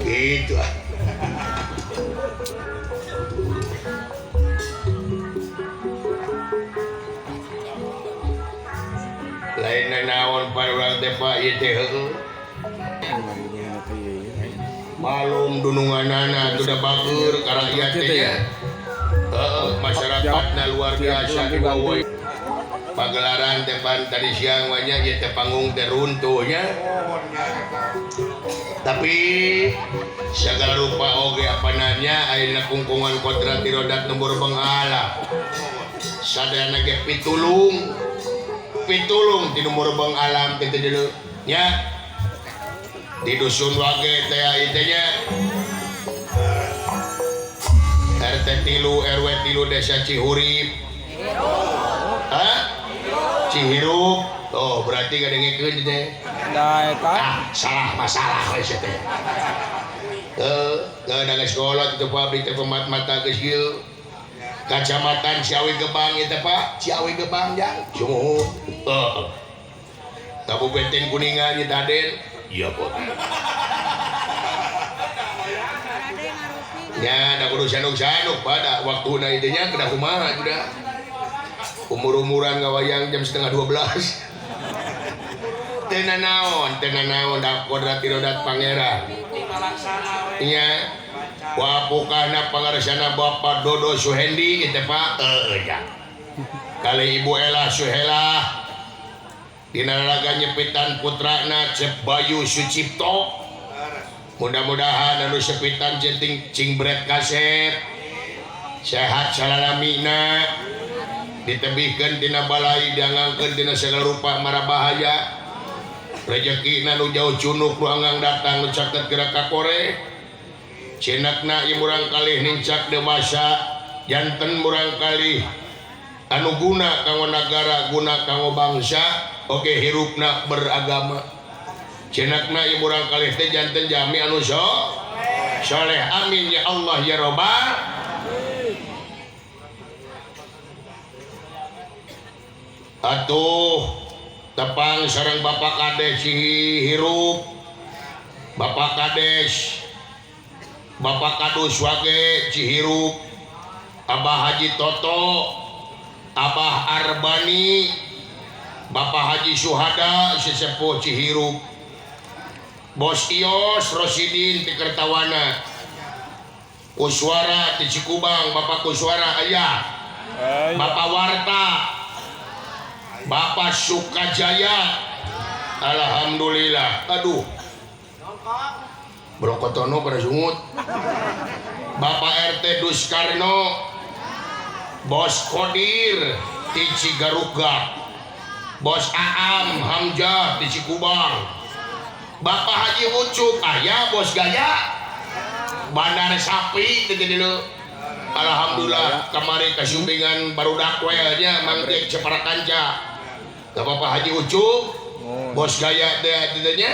Gitu ah. Lain naon parurang teh Pak ieu teh heueuh. Malum dununganana atuh da bager ka rakyat teh nya. Heeh, masyarakatna luar biasa diwawoy. Pagelaran teh pan tadi siang mah nya ieu teh panggung teh runtuh nya. Tapi segala rupa oge apananya ayeuna kungkungan kodrat irodat nu bengalah. Sadayana ge pitulung. Pitulung ti nu murbeng alam teh deuleu nya. Di dusun wage teh ieu teh nya. RT 3 RW 3 Desa Cihurip. Hah? Cihirup. Oh, berarti ngadengekeun teh. Da eta. Ah, salah masalah we sia teh. Heuh, da geus kolot teu pabrik teh pemat mata geus kieu. Kacamatan Ciawi Gebang ieu teh Pak, Ciawi Gebang jang. Sumuhun. Heeh. Kabupaten Kuningan ieu Aden. Iya, Pak. Nya da kudu sanuk-sanuk pada waktuna ieu teh nya kedah kumaha sudah. Umur-umuran ngawayang jam 11:30. Teu nanaon, teu nanaon da kodrat irodat pangeran. Nya wapukana pangarsana Bapak Dodo Suhendi ieu teh Pak. Heueuh nya. Kali Ibu Ela Suhela dina lalaga nyepitan putrana Cep Bayu Sucipto. Mudah-mudahan anu sepitan centing cingbret kasep sehat salalamina ditebihkeun tina balai diangangkeun tina segala rupa mara bahaya rejekina nu jauh cunuk nu anggang datang nu caket gerak ka kore cenakna ieu murang kalih nincak dewasa janten murang kalih anu guna kanggo nagara guna kanggo bangsa oge hirupna beragama cenakna ieu murang kalih teh janten jami anu soleh amin ya Allah ya robbal atuh tepang sareng Bapak Kades Cihirup Bapak Kades Bapak Kadus Wage Cihirup Abah Haji Toto Abah Arbani Bapak Haji Suhada sesepuh Cihirup Bos Ios Rosidin ti Kertawana Kuswara ti Cikubang Bapak Kuswara aya Bapak Warta Bapak Sukajaya alhamdulillah aduh Brokotono pada sungut Bapak RT Duskarno Bos Kodir ti Cigaruga Bos Aam Hamzah ti Cikubang Bapak Haji Ucup aya Bos Gaya Bandar Sapi teh deuleu alhamdulillah kamari kasumpingan barudak we nya Mang Jack Cepara Kanca ka Bapak Haji Ucup Bos Gaya teh teh nya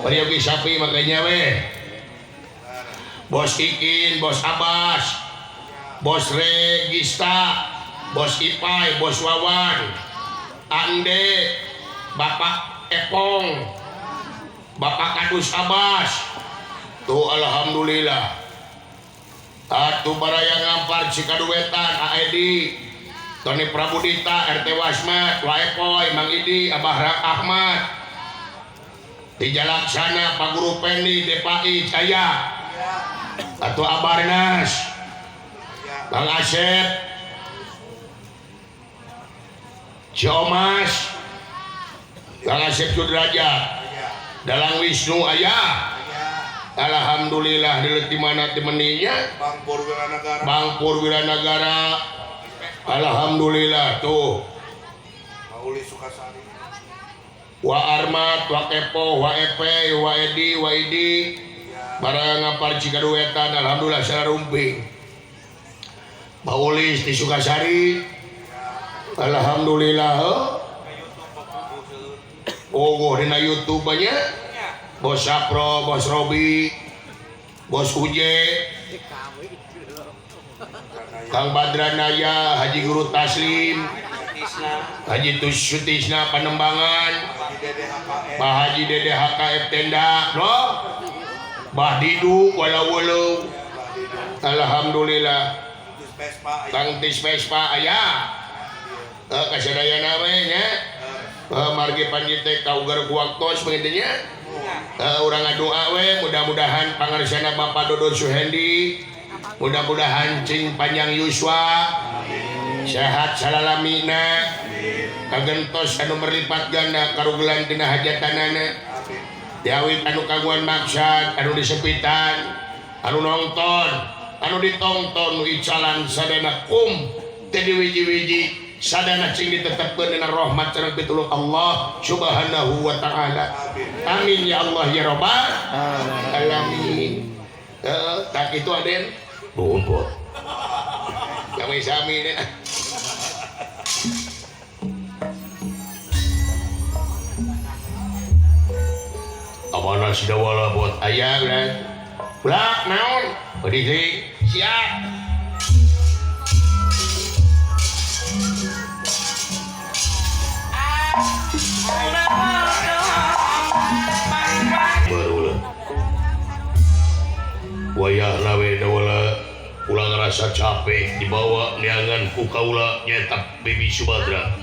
peryogi sapi makanya we Bos Ikin Bos Abbas Bos Regista Bos Ipai Bos Wawan Ande Bapak Epong Bapak Kadus Abbas tuh alhamdulillah atuh baraya ngampar Cikaduwetan Aedi Tony Prabudita RT Wasmat Waepoy Mang Idi Abah Ahmad di Jalaksana Pak Guru Pendi DPI Jaya atau Abarnas Bang Asep Ciomas Bang Asep Sudrajat Dalang Wisnu ayah alhamdulillah di mana temeninya Bang Purwiranagara alhamdulillah tuh Wa Armat, Wa Kepo, Wa Epe, Wa Edi, Wa Idi barang ngapar Cikaduwetan alhamdulillah secara rumping Baulis di Sukasari alhamdulillah oh dina YouTube banyak Bos Sapro, Bos Robi, Bos Uje Kang Badranaya, Haji Guru Taslim Haji Sutisna Panembangan Pak Haji Dede HKF Tenda no? Bah Didu walau-walau. Alhamdulillah. Kang Tis Vespa aya. Kasadayana we nya. Margi panji teh kaugar ku waktos panginten nya. Urang ngadoa we mudah-mudahan pangarsana Bapak Dodo Suhendi mudah-mudahan cing panjang yuswa sehat salalamina kagentos anu berlipat ganda karugelan tina hajatanana diawit anu kaguan maksad anu disepitan anu nonton anu ditongton nu icalan sadana kum teu diwiji-wiji sadana cing ditetepkeun dina rahmat sareng pitulung Allah Subhanahu wa taala. Amin ya Allah ya rabbal alamin. Tak itu Aden. Nuhun po. Sami-sami Den. Amanah sidawala buat aya ulah. Ulah naon? Beuh siap. Barulah wayah nawe dawala ulah ngerasa capek dibawa neangan ku kaula nyetak Bibi Subadra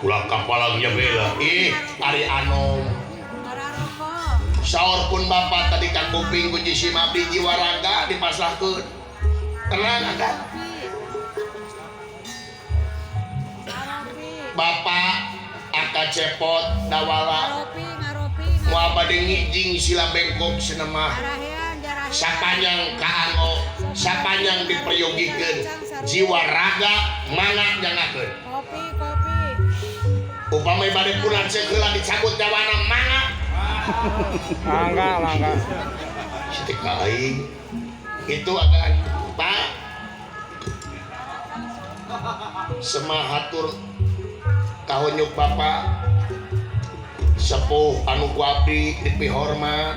ulah kapalangnya bela ih ari anom saur pun bapak tadi kang kuping ku jisim abdi jiwa raga dipasrahkeun tenang akan bapak aka cepot dawala moal bade ngijing sila bengkok senemah sapanjang kaanggo sapanjang diperyogikeun jiwa raga mangga nyangakeun upami bade pulang segeula dicabut dawana mangga mangga mangga sitik aing itu akan Pak semahatur kahonyuk bapak sepuh anu ku abdi dipihormat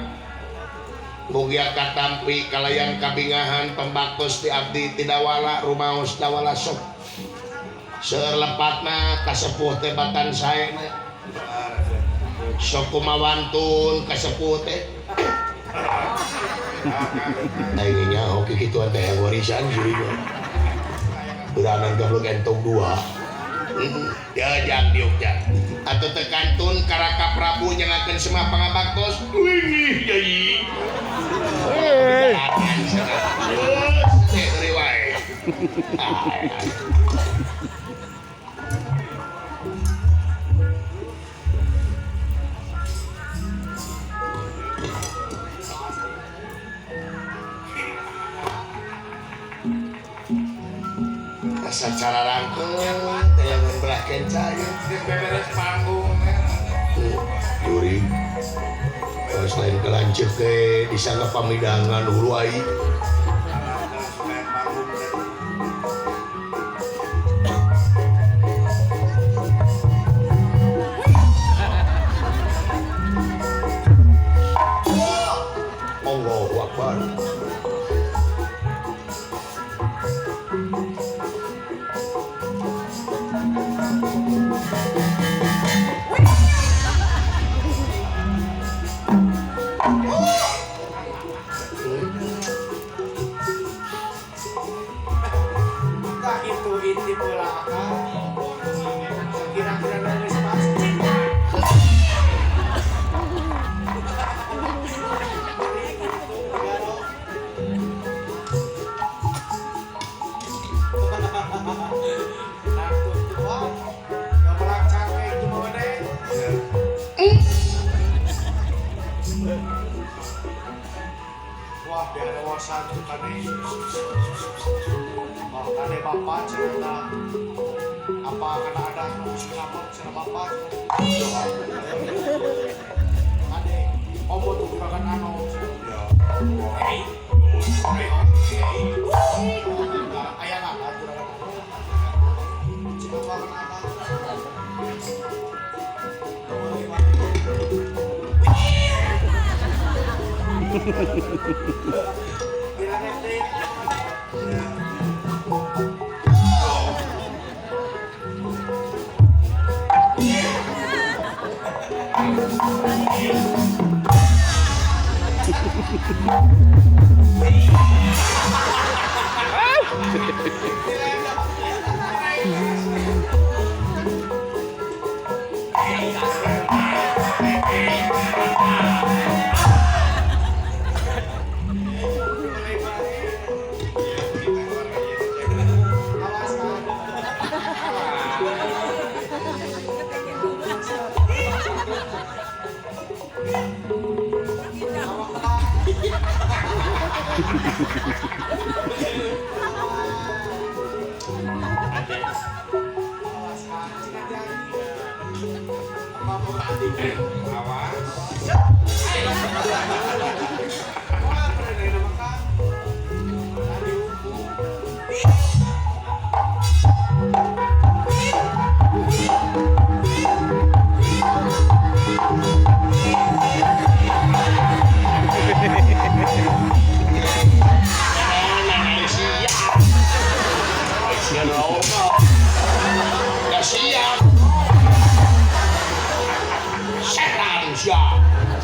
mugia katampi kalayan kabingahan pembaktos di abdi tidawala rumaos dawala sok seueur lepatna kasepuh teh batan saena sok kumawantun kasepuh teh aing nya hoki kituan teh warisan jurinya beranan goblok entong dua. Ya jang diuk jang atau tekantun Karaka Prabu nyangakeun semah pangabaktos wingih yai teh deui wae. Asa cara rangkeun tayangan belah kenca ieu beberes panggung juri selain kelanceuk ge disangga pamidangan hulu ai Allahu Akbar.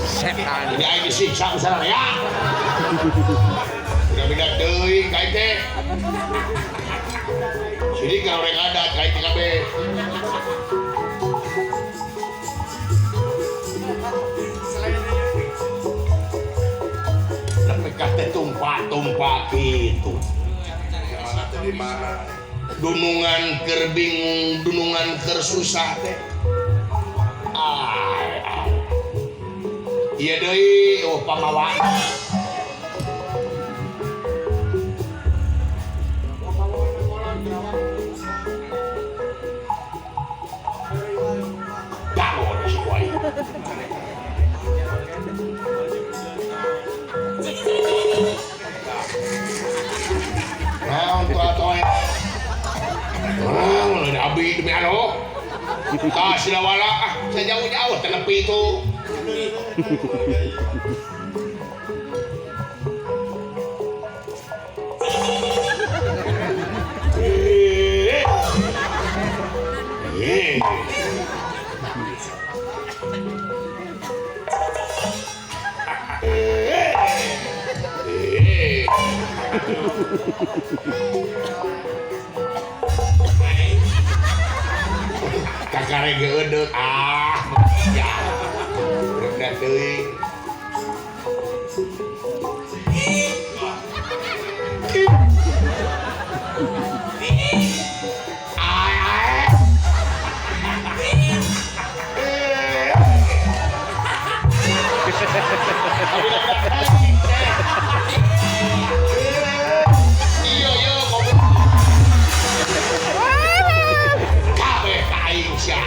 Setan. Ini aing disiksa ku sararea. Udah beda teuing ka teh. Sini ka urang adat ka teh kabeh. Tapi ka teh tumpah-tumpah kitu. Di mana? Dunungan keur bingung, dunungan keur susah teh. Iya deui, oh pamawa. Gago si kuai. Naon tuh atoe? Naon abi demi alo. Tah silawala ah, sejauh-jauh tenepi itu. Kakare geudeuk ah ya. Udah teuing. Ai ai. Iya iya goblok. Kabeh ka aing sia.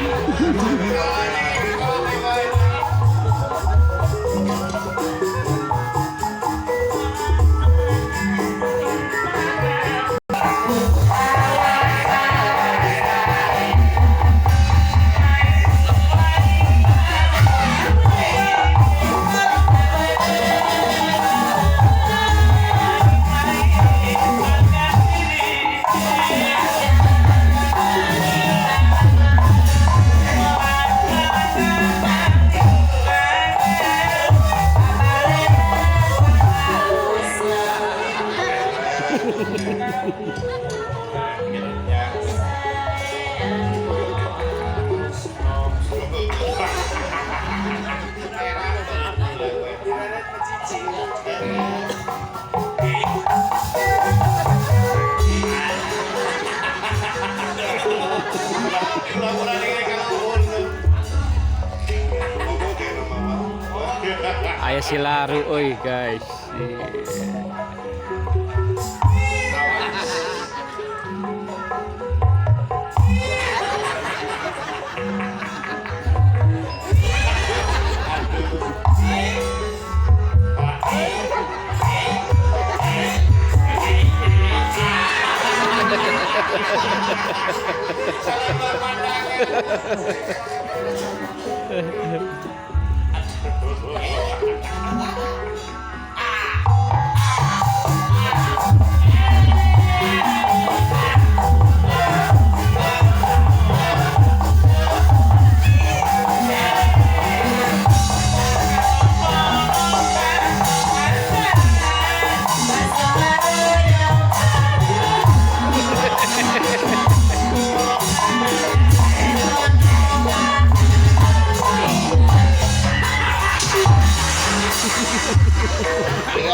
Aya si laru euy guys.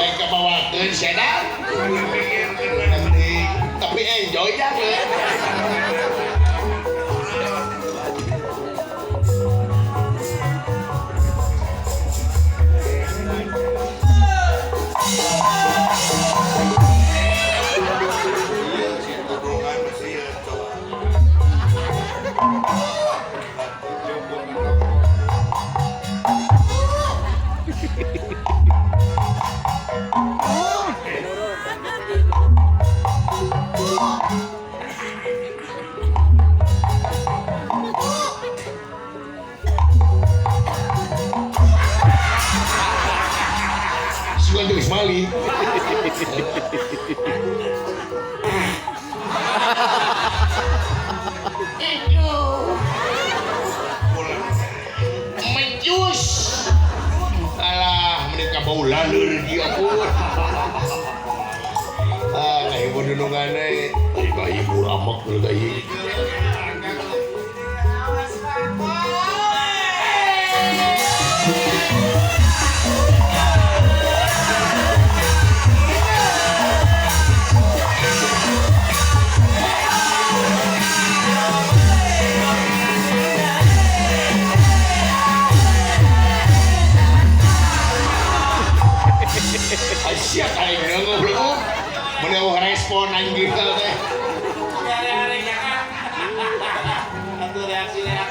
Lain kabawakeun sedan. Tapi enjoy jangan. Mali. Mejus. Alah, mereka bau lalur dia pun. Ah, ngahibur dunungan euy. Ngahibur amak geus ieu. Siap aing ngobrol. Mun respon aing gitu teh. Atuh reaksi-reaksi.